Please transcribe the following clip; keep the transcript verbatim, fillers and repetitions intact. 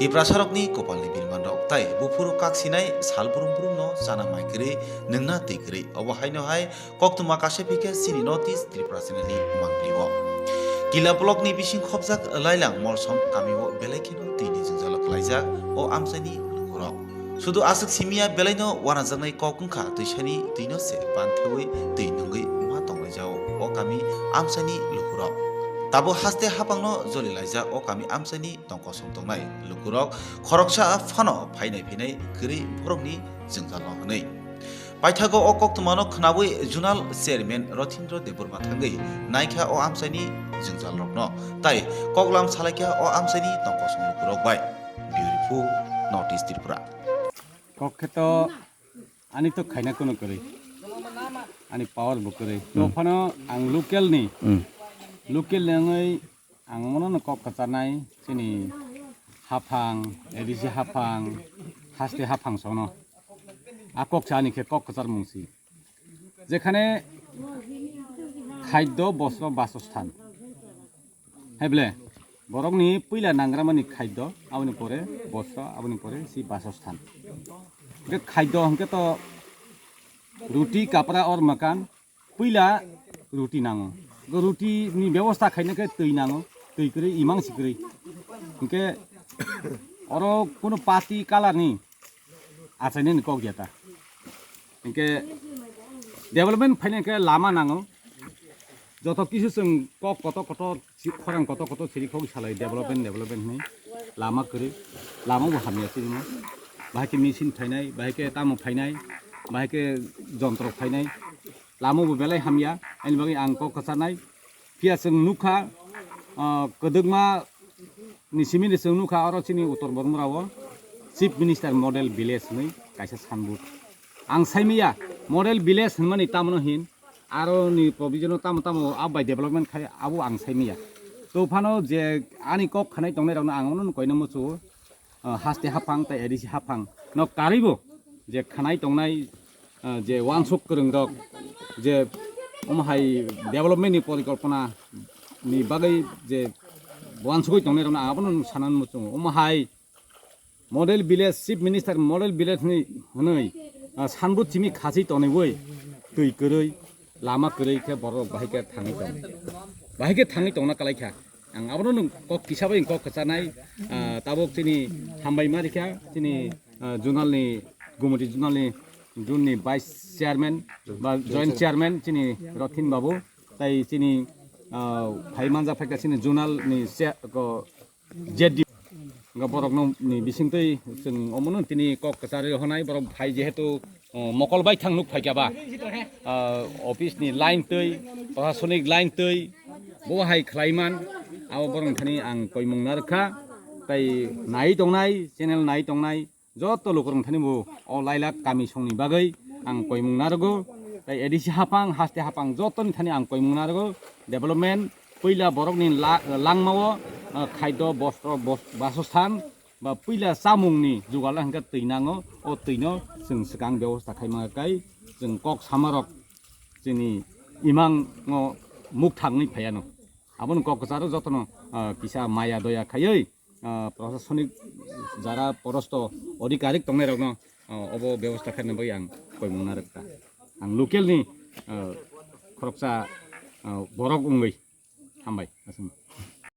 Tiprasarokni kopalni birmanrok tai buphuru kaksinai sal brum brumno chana mai kwrwi, nwngna twi kwrwi. Obo haino hai koktwma kaisa phikhe chini North East Tripura channelni mangpili-o. Kila blockni bising khopjak Lailang Molsom kamio belai kheno twini jwngjalo kwlaijak o amchaini lukurok. Sudu aswk simiya belaino wanajaknai kok wngkha twisani twino se banthewi twi nungwi ma tonglaijao o kami amchaini lukurok. Tabuk haste hapangno jolilaijak o kami amchaini tongkosong tongnai lukurok khoroksa phano phainai phinai kwrwi borokni jwngjalo hwnwi. Paithago o koktwmano khnawi Zonal Chairman Rothindro Debbarma thangwi naikha o amchaini jwngjalrokno tai koklam salaikha o amchaini tongkosong lukurok bai. Beautiful North East Tripura. Kok khe to ani to khaina kuno kwrwi, ani power bo kwrwi. To phano ang local ni, local ni wngwi ang mono no kok kwcharnai chini haphang, A D C haphang, haste haphang sono. A kok sa ani khe kok kwchar mung si. Jekhane khaddo, bostro, basosthan. Heble, borokni puila nangramani khaddo, aboni pore bostro, aboni pore si basosthan. Hingke khaddo hingke to ruti, kapra or makan, puila ruti nango. Go ruti ni bebosta khaina khe twi nango, twi kwrwi, imang si kwrwi. Hingke oro kuno pati colour ni achainani kok ya ta. Hingke development phaina khe lama nango. Joto kisu chwng kok kotor kotor, si-, khorang kotor kotor siri kok salai development, development hinwi lama kwrwi, lama bo hamya sirimo. Bahai khe machine phainai, bahai khe tamo phainai, bahai khe jontro phainai, lama bo belai hamya. Ani bagwi ang kok kwcharnai. Phiya chwng nukha, ah, kwdwkma ni simi ni chwng nukha oro chini Uttor Bormura o Chief Minister Model Village hinwi kaisa signboard. Ang saimaya model village hinmani tamno hin, aro ni provision o tamo tamo abai development khai abo ang saimaya. To phano je ani kok khanai tongnai rokno ang ono koino muchungo, ah, haste haphang tai A D C haphang no karwibo je khanai tongnai, ah, je wansuk kwrwng rok je omo hai development ni porikolpona ni bagwi je wansugwi tongnai rokno ang abono sanan muchungo. Omo hai Model village, Chief Minister Model Village ni hwnwi, ah, sanbut simi khasi tonwi twi kwrwi, lama kwrwi khe borok bahai khe thangwi tong, bahai khe thangwi tongna kwlai kha. Ang abono nwng kok kisa bai kok kwcharnai, ah, tabuk chini hambai ma rikha, chini, ah, zonal ni, Gumoti zonal ni, zone ni vice chairman ba joint chairman chini Rothin babu, tai chini, ah, phai manjak phaikha chini zonal ni se-, ko, Z D O. Nga borok no ni bising twi chwng omono tini kok kwcharwi honai borok phai jehetu, uh, mokol bai thang nuk phaikha ba, uh, office ni line twi, prasasonik line twi, bo hai khlaiman, abo borok thani ang koimung narwkha, tai nai tongnai, channel nai tongnai, joto lukurok thani bo o Lailak kami songni bagwi ang koimung narwgo, tai A D C haphang, haste haphang jotoni thani ang koimung narwgo, development, puila borokni la-, langmao, ah, khaido, bostro, bos-, basosthan, ba puila chamungni jugal hingkhe twi nango, o twino chwng swkang bebosta khaima kai chwng kok samarok chini imango mukthangwi phaiano. Aboni kok kwcharo jotono, ah, kisa maya doya khaiwi, ah, prosasonik jara porosto odhikarik tongnairokno, ah, obo bebosta khaina bagwi ang koimung narwkha. Ang local ni, ah, khoroksa, ah, borok wngwi hambai.